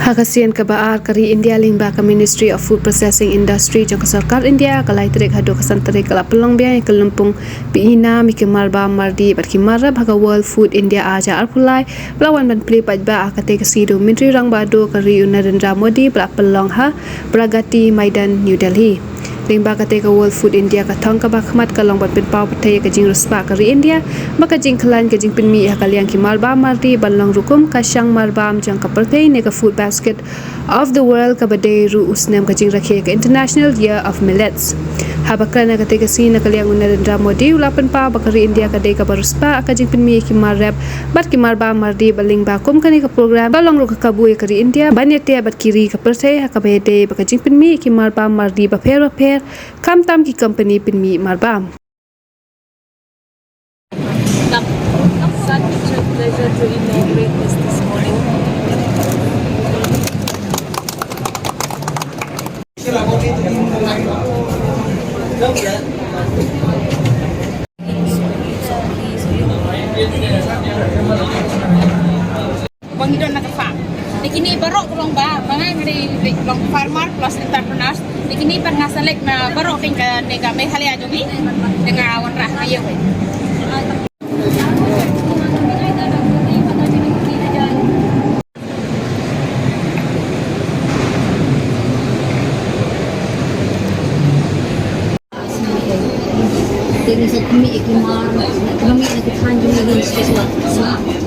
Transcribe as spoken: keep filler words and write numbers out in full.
Ha ka sien kaba ar, ka ri India lyngba ka Ministry of Food Processing Industry jong ka Sorkar India, ka lai tarik haduh ka san tarik ka la pynlong biang ïa ka lympung pyni ïa ki marbam, mardih bad ki marrep ha ka World Food India ar hajar arphew lai, ba la wan ban plie paidbah ha katei ka sngi da u Myntri Rangbah Duh ka ri u Narendra Modi, ba la pynlong ha Pragati Maidan, New Delhi. Lyngba katei ka World Food India, ka thong kaba khmat ka long ban pynpaw pyrthei ïa ka jingriewspah ka ri India bad ka jingkhlaiñ ka jingpynmih ha ka liang ki marbam, mardih ban long ruh kum ka shang marbam jong ka pyrthei ne ka food basket of the world, kaba dei ruh u snem ka jingrakhe ka International Year of Millets. Haba kren ha katei ka sngi na ka liang u Narendra Modi u la pynpaw ba ka ri India ka dei kaba riewspah ha ka jingpynmih ïa ki marrep bad ki marbam, mardih bad lyngba kum kane ka program ka long ruh ka kabu ïa ka ri India ban ïatiar bad ki ri ka pyrthei ha kaba ïadei bad ka jingpynmih ïa ki marbam, mardih bapher bapher, khamtam ki kompani pynmih marbam. Such a pleasure to inaugurate this this morning. Bang i don na ka farm. Te kine baroh ka long ba, ba nga dei, dei long farmer plus entrepreneurs. Te kine pat nga select na baroh pyn ka ne ka Meghalaya jong i. Te nga wanrah ka ïew. Te nga sa khmih ïa ki mar, khmih ïa ki than jong i, special.